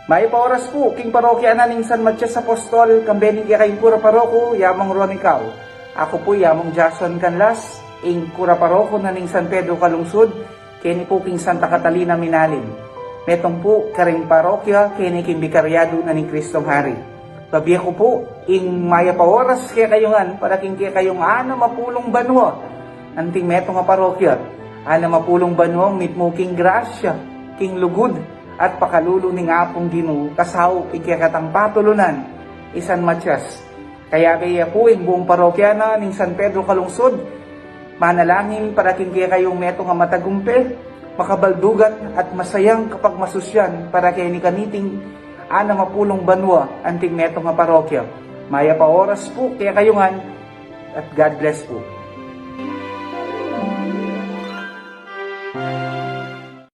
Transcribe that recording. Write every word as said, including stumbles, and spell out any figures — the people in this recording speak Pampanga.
Mayap a oras pu king parokya na ning San Matias Apostol, kambe ning kekayung kura paroko, i Among Ronnie Cao. Aku pu i Among Jason Canlas, ing kura paroko na ning San Pedro Calungsod, keni pu king Santa Catalina Minalim. Metung pu karing parokya keni king bikaryadu na ning Kristong Hari. Babie ku pu ing mayap a oras kekayu ngan para king kekayung anam a pulung banua anting metung a parokya. Anam a pulung banuang mitmu king grasya, king lugud, at pakalulu ning Apung Ginu kasaup ing kekatang patulunan, i San Matias. Kayabe ya pu ing buung parokya na ning San Pedro Calungsod manalangin para king kekayung metung a matagumpe, makabaldugan, at masayang kapagmasusyan para keni kaniting anam a pulung banua anting metung a parokya. Mayap a oras pu kekayu ngan, at God bless pu.